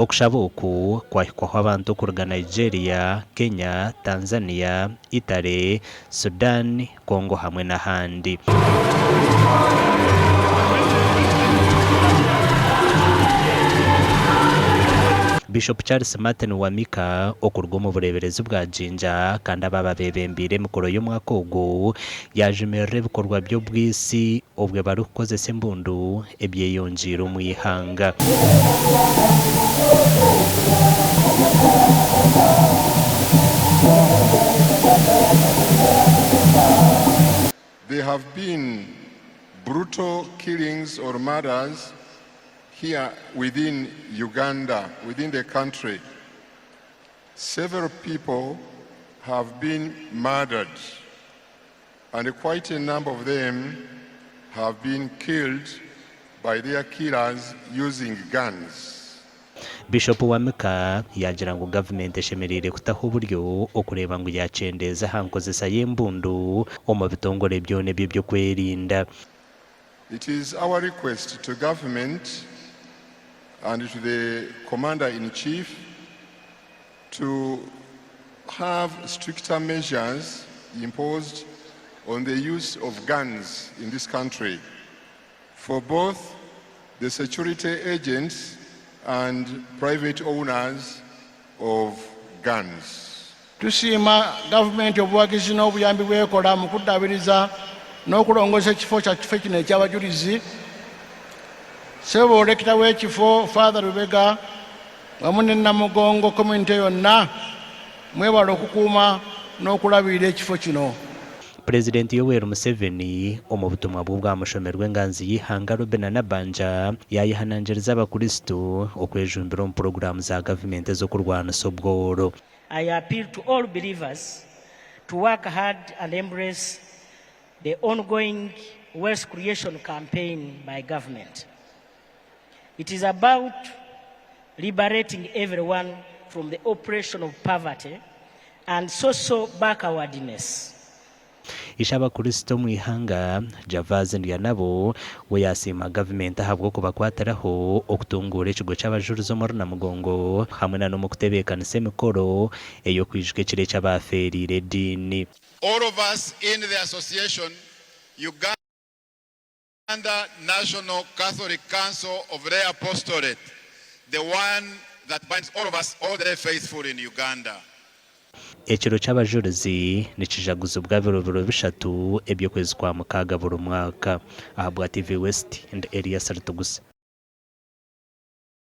Okushaba oku kwahikwaho abantu kuruga Nigeria, Kenya, Tanzania, Italy, Sudan, Congo hamwe n'ahandi. Bishop Charles Martin Wamika okuruga omu bureeberezi bwa Jinja kandi abaaba beebembeire emikoro y'omwaka ogu yaajumirira ebikorwa by'obwitsi obwe barikukozesa embundu ebyeyongyeire omu ihanga. There have been brutal killings or murders here within Uganda, within the country. Several people have been murdered and quite a number of them have been killed by their killers using guns. Bishop Wamika yaagira ngu gavumenti eshemereire kutaho oburyo okureeba ngu yaakyendeeza aha nkozesa y'embundu omu bitongore byona eby'eby'okwerinda. It is our request to government and to the Commander in Chief to have stricter measures imposed on the use of guns in this country for both the security agents and private owners of guns. Tusiima gavumenti obuwagizi n'obuyambi bw'ekola mu kuddaabiriza n'okulongoosa ekifo kyaffe kino eky'abajulizi. Ssebo Lekita w'ekifo Father Lubega wamu ne Namugongo Community yonna mwebale okukuuma n'okulabirira ekifo kino. Purezidenti Yoweri Museveni omu butumwa bwe obwamushomerwa enganzi y'eihanga Robinah Nabbanja yaayehanangiriza abakristo okwejumbira omu puroguraamu za gavumenti ez'okurwanisa obworo. I appeal to all believers to work hard and embrace the ongoing wealth creation campaign by government. It is about liberating everyone from the oppression of poverty and social backwardness. Ishe Abakristo omu ihanga, Gervase Ndyanabo, we yaasiima gavumenti ahabw'okubakwatiraho okutunguura ekigo ky'abajurizi omuri Namugongo hamwe na n'omukutebeekanisa emikoro ey'okwijuka ekiro eki abaafeereire ediini. All of us in the association Uganda National Catholic Council of Lay Apostolate, the one that binds all of us, all the lay faithful in Uganda. Ekiro ky'Abajurizi nikijaguzibwa biro biro bishatu eby'okwezi kwa Mukaaga buri mwaka. Ahabwa TV West, ndi Elias Rutigusa.